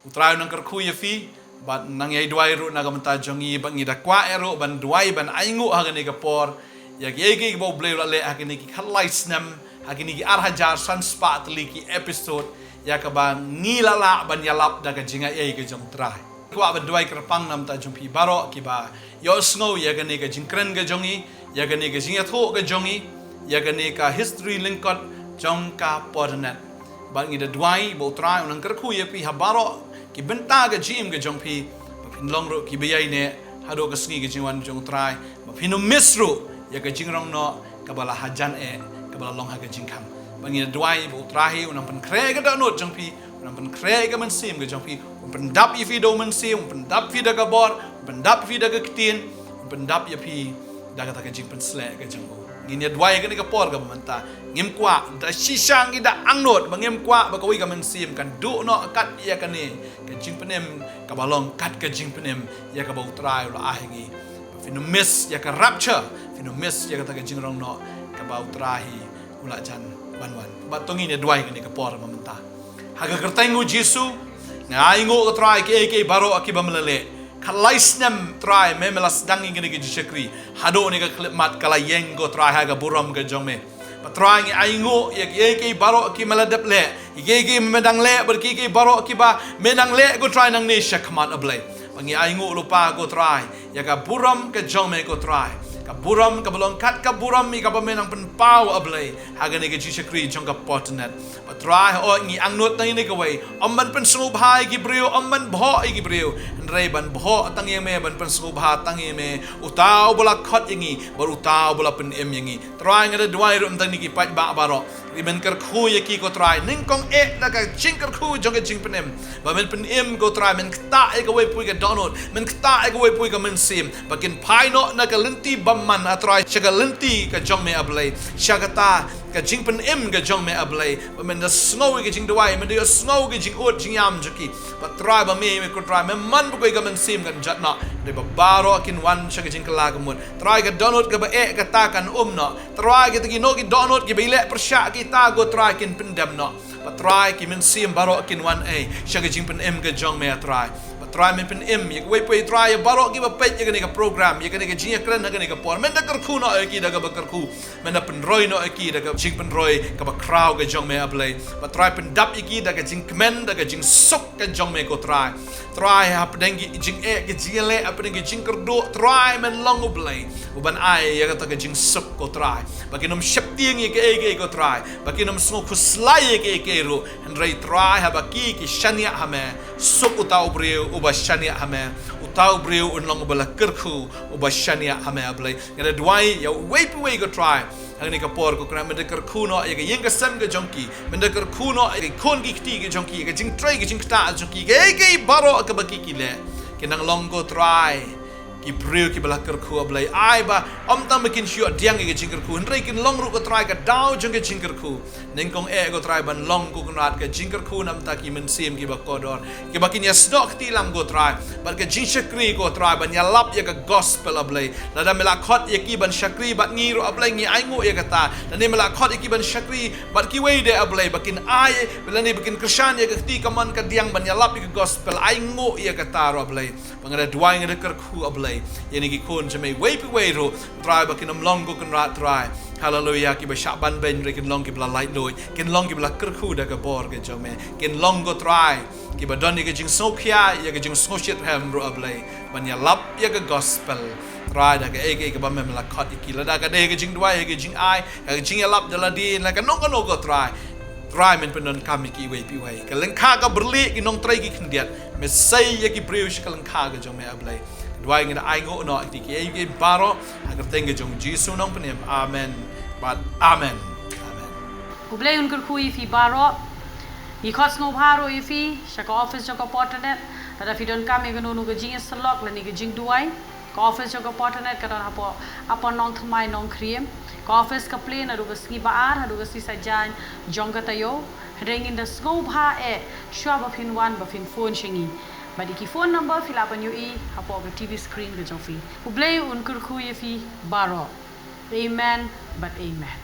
U Trai u nang kyrkhu ïa phi bad nang ïai duwai ruh na ka bynta jong ngi, bad ngi da kwah eh ruh ban duwai ban ainguh ha kane ka por ïa kiei kiei kiba U Blei u la leh ha kine ki khatlai snem, ha kine ki ar hajar san spah tylli ki episode, ïa kaba ngi la lah ban ïalap da ka jingaiei ka jong U Trai. Kwah ban duwai kyrpang na ka bynta jong phi baroh kiba ïohsngew ïa kane ka jingkren ka jong ngi, ïa kane ka jingïathuh ka jong ngi, ïa kane ka history lyngkot jong ka Portnet. Bad ngi da duwai ba U Trai u nang kyrkhu ïa phi ha baroh ki bynta ka jingim ka jong phi, ba phin long ruh kiba ïaineh haduh ka sngi ka jingwan jong U Trai, ba phin ym miss ruh ïa ka jingrong noh kaba la hajan eh, kaba la long ha ka jingkhang. Bad ngi da duwai ba U Trai u nang pynkhreh ka dohnud jong phi, u nang pynkhreh ka mynsiem ka jong phi, un pyndap ïa phi da u mynsiem, un pyndap phi da ka bor, un pyndap phi da ka ktien, un pyndap ïa phi da kata ka jingpynsleh ka jong u. Ngin ïa duwai kane ka por kaba mynta. Ngim kwah da shisha ngi da angnud ba ngim kwah ba kawei ka mynsiem kan duh noh kat ïa kane ka jingpynim kaba long kat ka jingpynim ïa kaba U Trai u la ai ha ngi. Phin ym miss ïa ka rapture, phin ym miss ïa kata ka jingrong noh kaba U Trai hi u la jan ban wan. Bad to ngin ïa duwai kane ka por kaba mynta. Ha ka kyrteng U Jisu, nga ainguh ko Trai kiei kiei baroh kiba me la leh. Khatlai snem Trai me, me la sdang ïa kane ka jingshakri. Haduh kane ka khyllipmat ka la ïeng ko Trai ha ka burom ka jong me. Bad Trai ngi ainguh ïa kiei kiei baroh ki me la dep leh, ïa kiei kiei me dang leh, bad kiei kiei baroh kiba me dang leh ko Trai nangne shakhmat A Blei. Bad ngi ainguh lypa ko Trai ïa ka burom ka jong me ko Trai, ka burom kaba long kat ka burom ïa kaba me nang pynpaw A Blei ha kane ka jingshakri jong ka Portnet. Bad Trai hooid ngi angnud na ïa kane kawei, ym ban pynsngewbha ïa ki briew, ym ban bhoh ïa ki briew, hynrei ban bhoh tang ïa me, ban pynsngewbha tang ïa me, uta uba la khot ïa ngi bad uta uba la pynim ïa ngi. Trai nga da duwai ruh na ka bynta kine ki paidbah baroh, ba men kyrkhu ïa ki ko Trai, nyngkong eh da ka jingkyrkhu jong ka jingpynim, ba men pynim ko Trai, men ktah ïa kawei pa kawei ka dohnud, men ktah ïa kawei pa kawei ka mynsiem, ba kin phai noh na ka lynti bymman A Trai sha ka lynti ka jong me A Blei, sha kata ka jingpynim ka jong me A Blei, ba men da sngew ïa ka jingduwai, men da ïohsngew ïa ka jingud jingïam jong ki. Bad Trai ba me, me ko Trai me man ba kawei ka mynsiem kan jot noh, hynrei ba baroh kin wan sha ka jingkylla ka mut. Trai ka dohnud kaba eh kata kan um noh. Trai kita ki noh ki dohnud kiba ïaleh pyrshah kita ko Trai kin pyndem noh. Bad Trai ki mynsiem baroh kin wan ei sha ka jingpynim ka jong me A Trai. Bad Trai men pynim ïa kawei pa kawei Trai, ïa baroh kiba peit ïa kane ka program, ïa kane ka jingïakren ha kane ka por, men da kyrkhu noh ïa ki da kaba kyrkhu, men da pynroi noh ïa ki da ka jingpynroi kaba khraw ka jong me A Blei. Bad Trai pyndap ïa ki da ka jingkmen, da ka jingsuk ka jong me ko Trai. Trai hapdeng ki jingeh, ki jingïaleh, hapdeng ki jingkyrduh, Trai men long U Blei uban ai ïa kata ka jingsuk ko Trai, ba kin ym sheptieng ïa kiei kiei ko Trai, ba kin ym sngew khuslai ïa kiei kiei ruh, hynrei Trai haba ki ki shaniah ha me, suk uta u briew uba shaniah ha me, uta u briew un long uba la kyrkhu, uba shaniah ha me A Blei. Nga da duwai ïa uwei pa uwei ko Trai, ha kane ka por ko Trai, men da kyrkhu noh ïa ka ïing ka sem ka jong ki, men da kyrkhu noh ïa ki khun ki kti ka jong ki, ïa ka jingtrei ka jingktah jong ki, ïa kiei kiei baroh kaba ki ki leh, kin nang long ko Trai ki briew kiba la kyrkhu A Blei. Ai ba ym tang ba kin shu ïoh pdiang ïa ka jingkyrkhu, hynrei kin long ruh ko Trai ka daw jong ka jingkyrkhu. Nyngkong eh ko Trai ban long ko Kynrad ka jingkyrkhu na ka bynta ki mynsiem kiba kordor, kiba kin ïasnoh kti lang ko Trai bad ka jingshakri ko Trai, ban ïalap ïa ka gospel A Blei. Lada me la khot ïa ki ban shakri bad ngi ruh A Blei, ngi ainguh ïa kata. Lane me la khot ïa ki ban shakri bad kiwei de A Blei, ba kin ai, lane ba kin kyrshan ïa ka kti kamon ka diang ban ïalap ïa ka gospel, ainguh ïa kata ruh A Blei. Ba nga da duwai, nga da kyrkhu A Blei ïa kine ki khun jong me, uwei pa uwei ruh Trai, ba kin ym long ko Kynrad Trai, haleluya, kiba shah ban beiñ, hynrei kin long kiba la laitluid, kin long kiba la kyrkhu da ka bor ka jong me, kin long ko Trai kiba don ïa ka jingsngewkhia, ïa ka jingsngewshitrhem ruh A Blei, ban ïalap ïa ka gospel. Trai, da kaei kaei kaba me la khot ïa ki, lada ka dei ka jingduwai, ka jingai, ka jingïalap da lade, la kano kano ko Trai. Trai, men pyndonkam ïa ki iwei pa iwei. Ka lyngkha ka byrlih ki nongtrei ki khyndiat, me sei ïa ki briew sha ka lyngkha ka jong me, A Blei. Duwai ngi da ainguh noh ïa kiei kiei baroh ha ka kyrteng ka jong Jisu Nongpynim. Amen. Bad amen. Amen. U Blei un kyrkhu ïa phi baroh. Ngi khot sngewbha ruh ïa phi sha ka office jong ka Port Tenet. Lada phi donkam ïa kano kano ka jingïasyllok lane ka jingduwai, ka office jong ka Port Tenet ka don hapoh Upper Nongthymmai, Nongkriem. Ka office ka plie naduh ka sngi Ba-ar haduh ka sngi Saitjaiñ jong ka taïew. Hynrei ngin da sngewbha eh shuwa ba phin wan ba phin phone sha ngi. Bad ïa ki phone number phi lah ban ïohi hapoh ka T V screen ka jong phi. U Blei un kyrkhu ïa phi baroh. Amen bad amen.